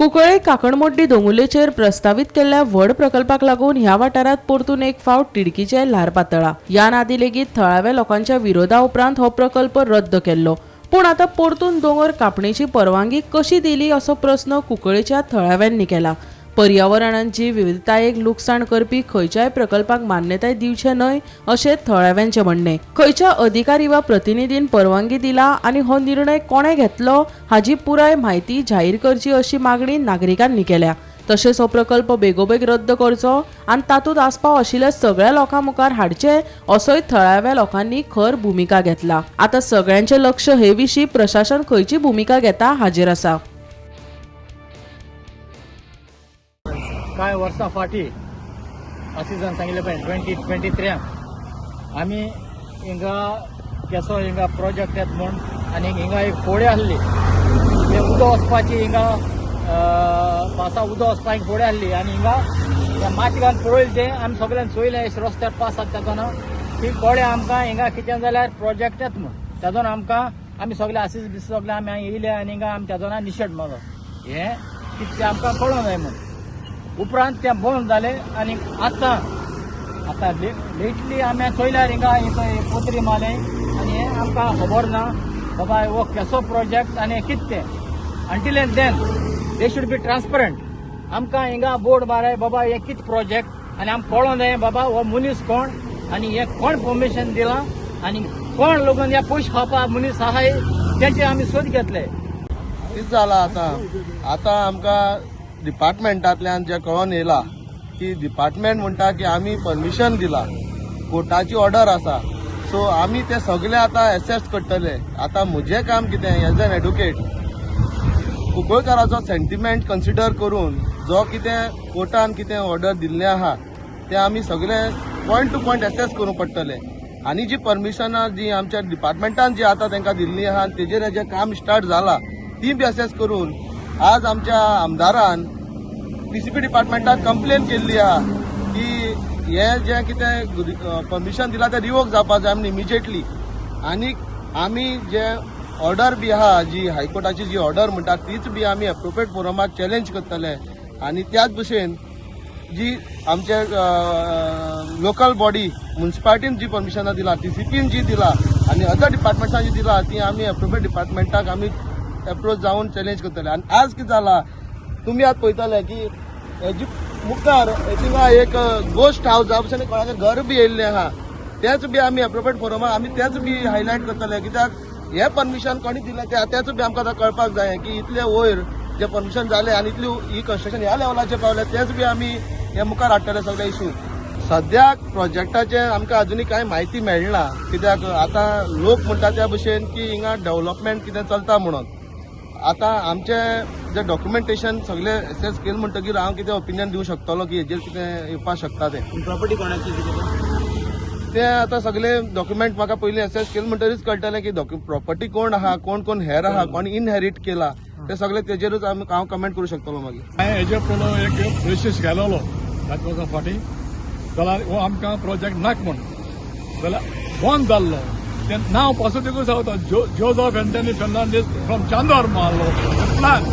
कुंकळे काकणमोड्डी दोंगुल्लेचेर प्रस्तावीत केल्ल्या व्हड प्रकल्पाक लागून ह्या वाठारांत परतून एक फावट तिडकीचें ल्हार पातळ्ळां. ह्यान आदी लेगीत थळाव्या लोकांच्या विरोधा उपरांत हो प्रकल्प रद्द केल्लो. पूण आतां परतून दोंगर कापणेची परवानगी कशी दिली असो प्रस्न कुंकळेच्या थळाव्यांनी केला. पर्यावरणाची विविधतायेक लुकसाण करपी खंयच्याय प्रकल्पाक मान्यताय दिवचे न्हय अशें थळाव्यांचें म्हणणें. खंयच्या अधिकारी वा प्रतिनिधीन परवानगी दिला आनी हो निर्णय कोणें घेतलो हाजी पुराय म्हायती जाहीर करची अशी मागणी नागरिकांनी केल्या. तशेंच हो प्रकल्प बेगोबेग रद्द करचो आनी तातूंत आस्पाव आशिल्ल्या सगळ्या लोकां मुखार हाडचे असोय थळाव्या लोकांनी खर भुमिका घेतला. आतां सगळ्यांचें लक्ष हे विशीं प्रशासन खंयची भुमिका घेता हाजेर आसा. कांय वर्सां फाटीं असिजान सांगिल्लें पळय 2023 आमी हिंगा केसो हिंगा प्रोजेक्ट येत म्हूण आनी हिंगा एक फोडी आहली, ते उदक वचपाची हिंगा पासा उदक वचपाक एक फोडी आहली आनी हिंगा त्या माती घालून पळयलें तें आमी सगळ्यान चोयलें रस्त्यार पास जाता तेदोना ती कळ्ळें आमकां हिंगा कितें जाल्यार प्रोजेक्ट येत म्हूण. तेदोना आमकां आमी सगळे आसीस बीस सगळे आमी हांगा येयले आनी हिंगा आमी तेदोना निशेध मारलो हें कितें तें आमकां कळोंक जाय म्हूण. उपरांत तें बंद जालें आनी आतां आतां लेटली आमी चोयल्यार हिंगा पळय पत्री मारलें आनी हें आमकां खबर ना बाबा हो केसो प्रोजेक्ट आनी कितें तें. Until and then they should be transparent. आमकां हिंगा बोर्ड माराय बाबा हें कितें प्रोजेक्ट आनी आमकां कळोंक जाय बाबा हो मनीस कोण आनी हें कोण परमिशन दिलां आनी कोण लोकांक हे पयशे खावपाक मनीस आहाय तेंचे आमी सोद घेतले. कितें जालां आतां आतां आमकां डिपार्टमेंटांतल्यान जें कळोन येयलां की डिपार्टमेंट म्हणटा की आमी परमिशन दिलां, कोर्टाची ऑर्डर आसा, सो आमी ते सगळे आतां एसेस करतले. आतां म्हजें काम कितें एज एन एडवोकेट कुंकळकाराचो सेंटिमेंट कन्सिडर करून जो कितें कोर्टान कितें ऑर्डर दिल्लें आहा तें आमी सगळे पॉयंट टू पॉयंट एसेस करूंक पडटलें. आनी जी परमिशनां जी आमच्या डिपार्टमेंटान जी आतां तांकां दिल्ली आहा तेजेर जें काम स्टार्ट जालां ती बी एसेस करून आज आमच्या आमदारान टीसीपी डिपार्टमेंटाक कंप्लेन केल्ली आहा की हें जें कितें परमिशन दिलां तें रिवोक जावपाक जाय इमिजिएटली. आनी आमी जे ऑर्डर बी आहा जी हायकोर्टाची जी ऑर्डर म्हणटा तीच बी आमी एप्रोप्रिएट फोरमाक चॅलेंज करतले. आनी त्याच भशेन जी आमचे लोकल बॉडी मुन्सिपालिटीन जी परमिशनां दिलां, टीसीपीन जी दिलां आनी अदर डिपार्टमेंट्सान जी दिलां ती आमी एप्रोप्रिएट डिपार्टमेंटाक आमी एप्रोच जावन चॅलेंज करतले. आनी आज कितें जालां तुमी आज पळयतले की हेजी मुखार थिंगा एक गोस्ट हावज भशेन कोणाचें घर बी येयल्लें आहा तेंच बी आमी एप्रोप्रिएट फोरमार आमी तेंच बी हायलायट करतले. कित्याक हें परमिशन कोणी दिलें तेंच बी आमकां आतां कळपाक जाय की इतले वयर जे परमिशन जालें आनी इतली ही कन्स्ट्रक्शन ह्या लेवलाचेर पावलें तेंच बी आमी हे मुखार हाडटले सगळे इशू. सद्याक प्रोजेक्टाचें आमकां अजुनूय कांय म्हायती मेळना कित्याक आतां लोक म्हणटा त्या भशेन की हिंगा डेव्हलपमेंट कितें चलता म्हणून. आतां आमचे जे डॉक्युमेंटेशन सगळे एसेस केले म्हणटकीर हांव कितें ओपिनियन दिवं शकतलो की हेजेर कितें येवपाक शकता तें. प्रॉपर्टी कोणाची कितें ते आतां सगळे डॉक्युमेंट म्हाका पयलीं एसेस केले म्हणटरीच कळटलें की प्रॉपर्टी कोण आहा, कोण कोण हेर आहा, कोण इनहेरीट केला ते सगळे तेजेरूच हांव कमेंट करूं शकतलो मागीर. हांवें हेजे पयलो एक प्रोसेस घालोलो 5 वर्सां फाटीं जाल्यार हो आमकां प्रोजेक्ट नाक म्हूण जाल्यार बंद जाल्लो तें नांव पासून देखून सांगता Joseph Anthony Fernandes from Chandor मारलो प्लान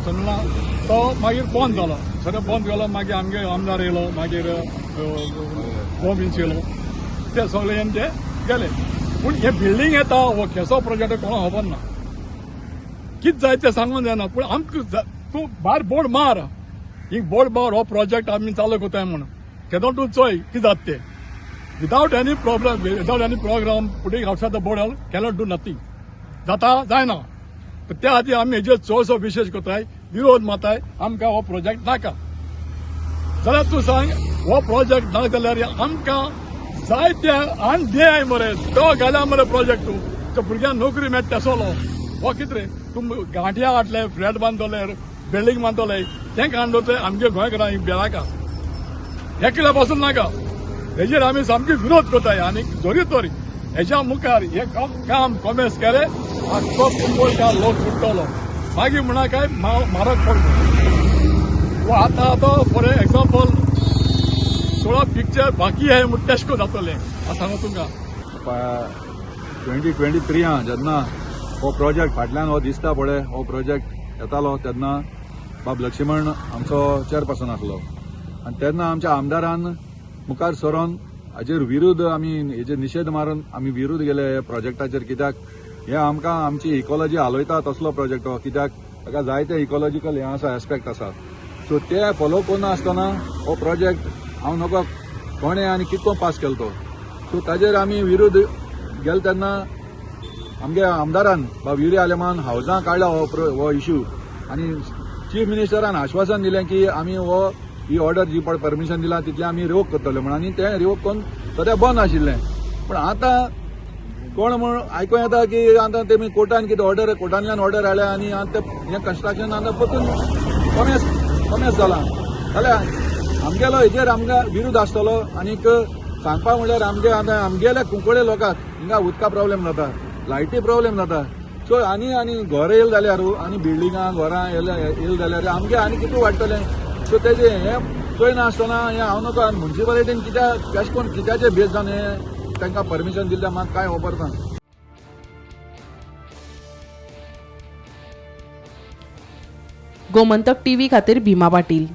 समजला तो मागीर बंद जालो सगळें बंद केलो. मागीर आमगे आमदार येयलो मागीर गोविंद येयलो ते सगळे येवन ते गेले. पूण हे बिल्डींग येता हो केसो प्रोजेक्ट कोणाक खबर ना कितें जाय तें सांगूंक जायना. पूण आमकां तूं भायर बोर्ड मार एक बोर्ड मार हो प्रोजेक्ट आमी चालू करताय म्हूण तेदोन तूं चोय कितें जाता तें. Without any problem, without any programme putting outside the board cannot do nothing. जाता जायना. त्या खातीर आमी हेजेर चडसो विशेश करताय विरोध मारताय आमकां हो प्रोजेक्ट नाका. जाल्यार तूं सांग हो प्रोजेक्ट ना जाल्यार आमकां जायते आनी दे मरे तो घाल्या मरे प्रोजेक्ट तूं त्या भुरग्यांक नोकरी मेळटा तेसोलो हो कितें रे तूं गांठया हाडले फ्लॅट बांदतले बिल्डींग बांदतले तें काडून दवरतले आमगे गोंयकारांक बेनाका एकल्या पासून नाका. हेजेर आमी सामकी विरोध करताय आनी जरी तर हेज्या मुखार हें काम कॉमेस केलें आख्खो कुंकळकार लोक फुट्टलो मागीर म्हणा काय म्हारग पडलो. आतां आतां फॉर एग्जाम्पल 16 पिक्चर बाकी आहे म्हूण तेशको जातलें हांव सांगू तुमकां. 2023 जेन्ना हो प्रोजेक्ट फाटल्यान हो दिसता पळय हो प्रोजेक्ट येतालो तेन्ना बाब लक्ष्मण आमचो चेअरपर्सन आसलो आनी तेन्ना आमच्या आमदारान मुखार सरोन हाजेर विरोध आमी हेजेर निशेध मारून आमी विरोध गेले ह्या प्रोजेक्टाचेर, कित्याक हे आमकां आमची इकॉलॉजी हालयता तसलो प्रोजेक्ट हो, कित्याक ताका जायते इकॉलॉजिकल हें आसा, एस्पेक्ट आसा. सो ते फॉलो करनासतना हो प्रोजेक्ट हांव नको कोणें आनी कितको पास केलो तो. सो ताजेर आमी विरोध गेले तेन्ना आमगे आमदारान बाब युरी आलेमान हावजां काडला हो इशू आनी चीफ मिनिस्टरान आश्वासन दिलें की आमी हो ही ऑर्डर जी पळय परमिशन दिला तितलें आमी रिवोक करतले म्हण, आनी तें रिवोक करून सद्या बंद आशिल्लें. पूण आतां कोण म्हण आयकूं येता की आतां तेमी कोर्टान कितें ऑर्डर, कोर्टांतल्यान ऑर्डर हाडल्या आनी आतां तें हें कन्स्ट्रक्शन आतां परतून कमेस कमेस जालां. जाल्यार आमगेलो हेजेर आमकां विरोध आसतलो. आनीक सांगपा म्हणल्यार आमगे आतां आमगेल्या कुंकळे लोकांक हिंगा उदका प्रॉब्लेम जाता, लायटी प्रॉब्लेम जाता. सो आनी आनी घर येयले जाल्यार आनी बिल्डिंगां घरां येयले जाल्यार आमगे आनी कितें वाडटलें. सो तेजें हें चोयनासतना हें हांव नको म्युनिसिपालिटीन कित्याक कशें करून कित्याचेर बेज जावन हें तांकां परमिशन दिल्लें म्हाका कांय खबर ना. गोमंतक टीव्ही खातीर भीमा पाटील.